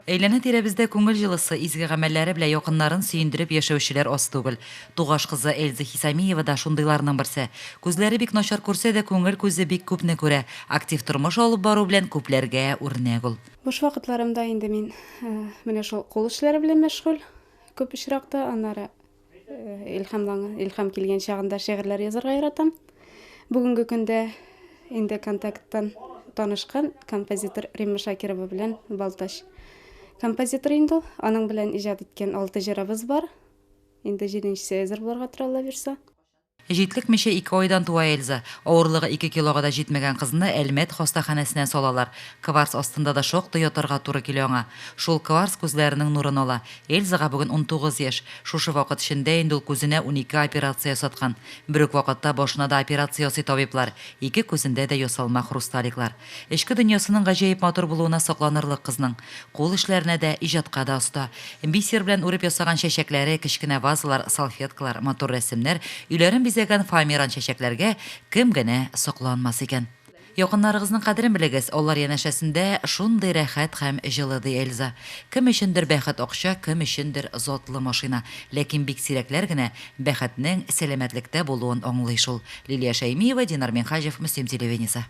Әйләнә-тирәбездә күңел җылысы, изге гамәлләре белән якыннарын сөендереп яшәүчеләр аз түгел. Тугаш кызы Эльза Хисамиева да шундыйларның берсе. Күзләре бик начар күрсә дә, күңел күзе бик күпне күрә. Актив тормыш алып бару белән күпләргә үрнәк ул. Буш вакытларымда инде мин менә шул кул эшләре белән мәшгуль күп очракта. Аннары Илһамланган, илһам килгән чагында шигырьләр язарга яратам. Бүгенге көндә инде контакттан танышкан композитор Римма Шакирова белән Балтач композитор инде ул. Аның белән иҗат иткән алты җырыбыз бар. Инде җиденчесе әзер булырга тора, Алла бирса. Җитлекмичә ике айдан туа Эльза. Авырлыгы ике килога да җитмәгән кызны Әлмәт хастаханәсенә салалар. Кварц астында да шактый ятарга туры килә аңа. Шул кварц күзләренең нурын ала. Эльзага бүген 19 яшь. Шушы вакыт эчендә инде ул күзенә 12 операция ясаткан. Бер үк вакытта башына да операция ясый табиблар. Ике күзендә дә ясалма хрусталиклар. Эчке дөньясының гаҗәеп матур булуына сокланырлык кызның. Кул эшләренә дә, иҗатка да оста. Бисер белән үреп ясаган чәчәкләре, кечкенә вазалар, салфеткалар, матур рәсемнәр, өйләрен бизәгән фоамиран чәчәкләргә кем генә сокланмас икән. Якыннарыгызның кадерен белегез, алар янәшәсендә шундый рәхәт һәм җылы, ди Эльза. Кем өчендер бәхет акча, кем өчендер затлы машина. Ләкин бик сирәкләр генә бәхетнең сәламәтлектә булуын аңлый шул. Лилия Шәймиева, Динар Минһаҗев, Мөслим телевидениесе.